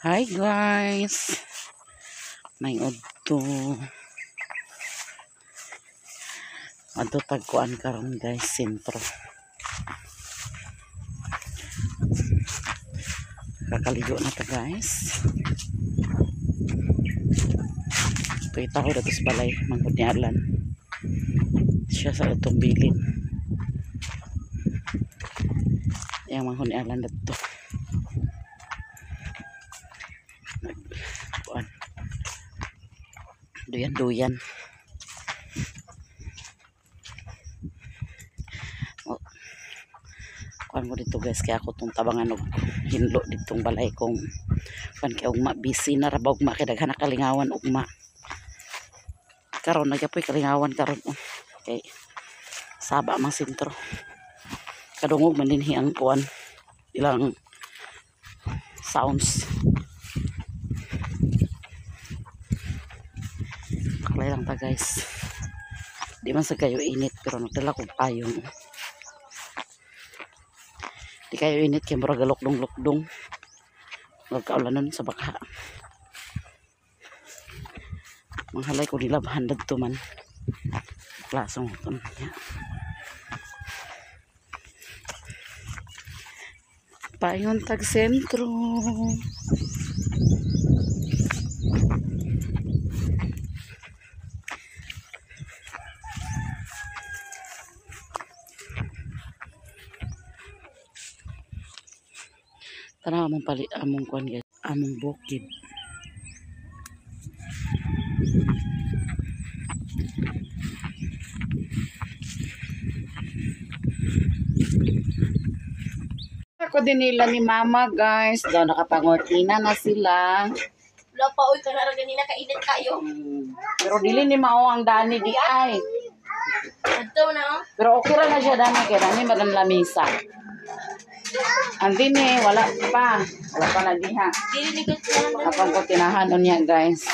Hi guys. May udto. Adto tagkuan karon guys, sentro. Kakaligo na ta guys. Kita ko dito sa balay, manggod ni Alan. Siya sa atong bilin. Yang manggod ni Alan dito. Nagkuan. Duyan-duyan. Oh. Kuan mo dito guys, kaya ako tong tabangan og hinlo ditong balay kong kuan kay ugma busy na ra ba ugma kay daghan na kalingawan ugma. Karon nagyapoy kalingawan karon oh. Kay saba mang sentro. Kadungog man dinhi ang kuan ilang sounds. Kalay lang ta guys. Di man sa kayo init pero nagdala kog payong. Di kayo init kay murag lukdong-lukdong. Magkaulanon sa bakha. Manghalay ko nilabhan dadto man. Klasong ton. Paingon tag sentro. Tanaw among pali among kuan guys, among bukid. Ako din nila ni Mama guys. Daw nakapangortina na sila. Wala pa oy kanara ganina kainit kayo. Pero dili ni mao ang dani di ay. Adto na oh. Pero okay ra na siya dani kay dani man ang lamisa. Ang dini wala pa. Wala pa na diha. Dili ni kutinahan. Apang kutinahan unya guys.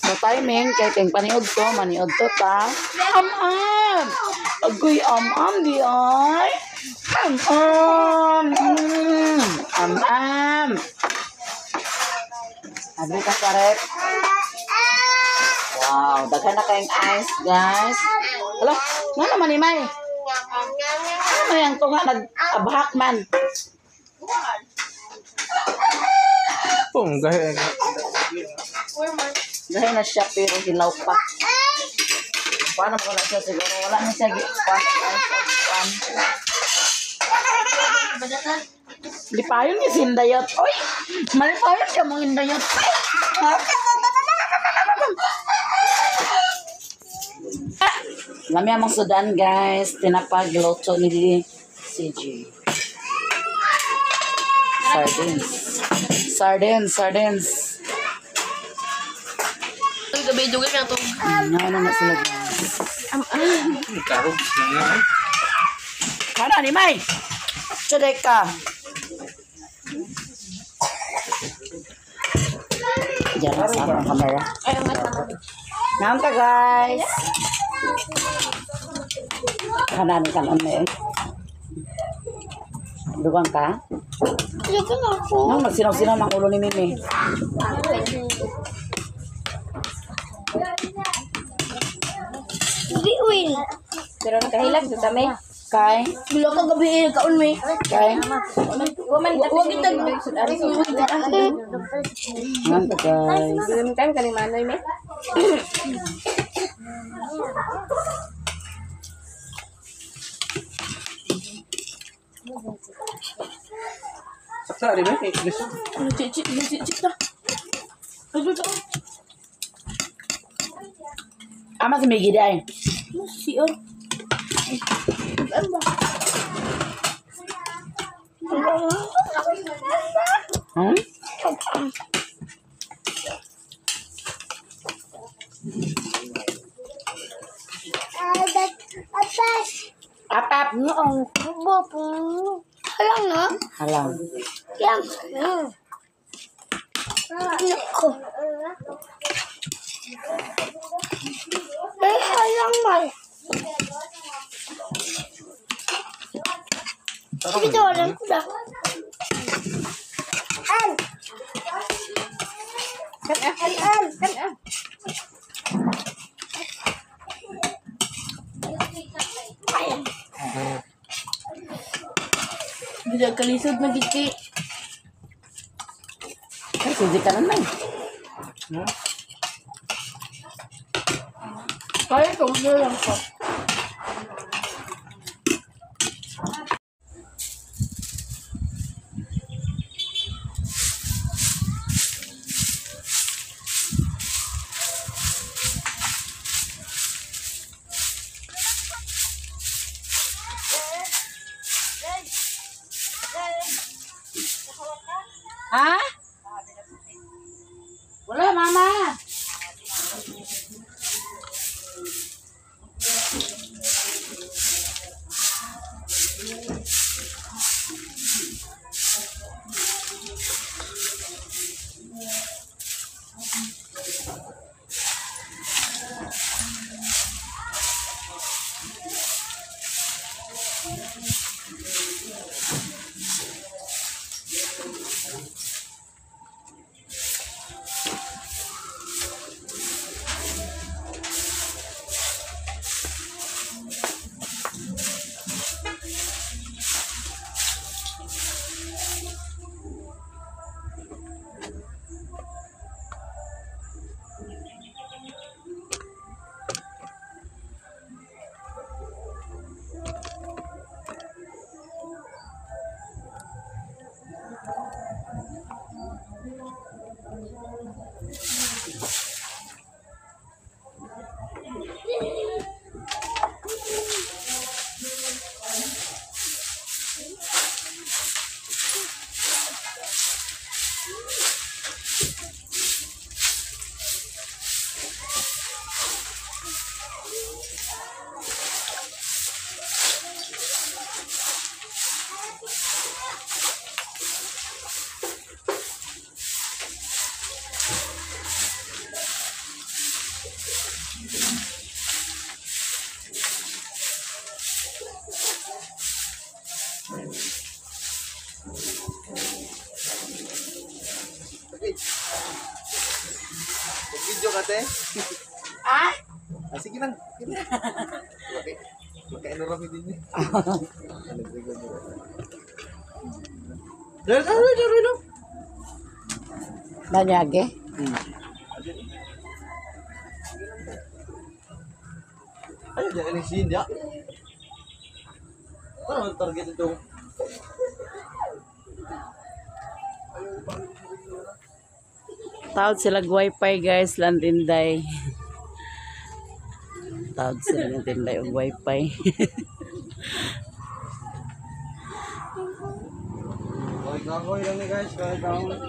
So timing kay ting paniud to, maniud to ta. Am-am. Agoy am-am di ay. Am-am. Am-am. Abri ka sa rep. Wow, daghan na kayong ice, guys. Hala, nga naman ni May. Ano man yung tunga nag-abahak man? Pong, gahe. Gahe na siya pero hilaw pa. Paano wala siya siguro? Wala na siya. Kuan, kuan. Lipayon ni Sindayot. Oy! Malipayon siya mong Indayot. Lami among sudan guys. Tinapag luto ni CJ. Sardines. Sardines, sardines. Uy, gabi dugay na to. Ano na sila guys. Karog na. Kana ni May. Tsuday ka. Diyan na sa among camera. Naam ka guys. Kanan kanon na eh. Dugang ka? Dugang ako. Nang magsinaw-sinaw ang ulo ni Mimi. Hindi win. Pero nakahilag sa kami. Kay? Bila ka gabi kaon mi. Kay? Wa man Wa kita. Naam ka guys. Gilam time kani manoy me. Saksa, di ba? Gusto. Chichi chichi ta. Ama si Miggy day. Si or. Ano ba? Hmm? Atap. Halang na. Halang. Yang. Nako. Eh, halang man. Ito, alam ko na. Kan ah. Kan ah. Bila kalisod na giti. Ay, sige ka na na. Kaya ko mo lang ko. Ha? Wala, mama. Video ka, te? Ah? Ah, sige lang. Sige lang. Okay. Magkain din niya. Dali, dali, dali, dali. Danyage? Ay, diyan ang scene, ya. Ano ang target ito? Tawad sila wifi guys, landinday. Tawad sila landinday og wifi. Okay, kakoy lang ni guys. Kakoy kakoy.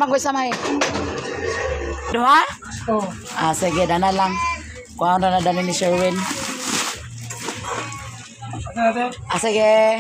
man ko sa may. Duha? Oh. Ah, sige, dana lang. Kuha na na dani ni Sherwin. Ano natin? Ah, sige.